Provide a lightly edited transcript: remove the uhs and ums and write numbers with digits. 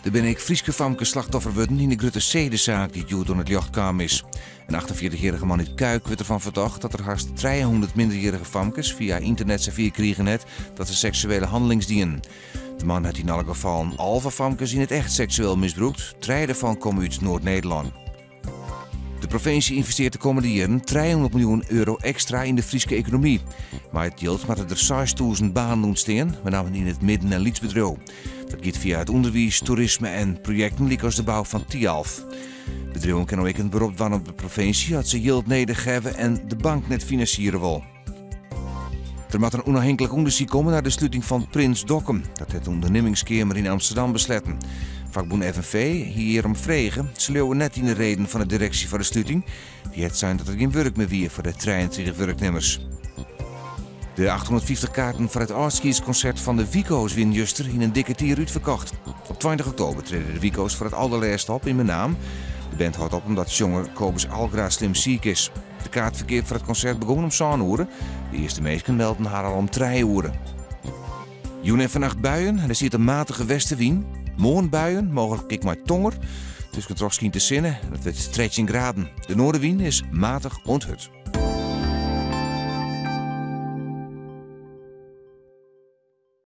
Der binne ek Fryske famkes slachtoffer wurden yn de grutte sedesaak dy't hjoed oan it ljocht kaam is. In 48-jierrige man út Cuijk wurdt derfan fertocht dat er hast 300 minderjierrige famkes fia ynternet safier krigen hat dat se seksuele hannelings dienen. De man hat yn alle gefallen 11 famkes yn it echt seksueel misbrûkt, trije derfan komme út Noard-Nederlân. De provinsje ynvestearret de kommende jierren 300 miljoen euro ekstra yn de Fryske ekonomy. Mei it jild moatte der 6000 banen ûntstean, benammen yn it midden en lytsbedriuw. Dat giet fia it ûnderwiis, toerisme en projekten lykas de bou fan Thialf. Bedriuwen kinne no ek in berop dwaan op de provinsje as se jild nedich hawwe en de bank net finansiere wol. Der moat in ûnôfhinklik ûndersyk komme nei de sluting fan Prins Dokkum. Dat hat de ûndernimmingskeamer yn Amsterdam besletten. Fakbûn FNV hie hjir om frege. Se leauwe net yn de reden fan de direksje foar de sluting. Dy hat sein dat der gjin wurk mear wie foar de 33 wurknimmers. De 850 kaarten foar it ôfskiedskonsert fan de Wiko's wiene juster yn in dik kertier útferkocht. Op 20 oktober trede de Wiko's foar it alderlêst op yn Menaam. De band hâldt op omdat sjonger Kobus Algra slim siik is. De kaartferkeap foar it konsert begûn om sân oere. De earste minsken melden har al om trije oere. Jûn en fannacht buien en der stiet in matige westewyn. Moarn buien, mooglik ek mei tonger. Tuskentroch skynt de sinne en it wurdt 13 graden. De noardewyn is matich oant hurd.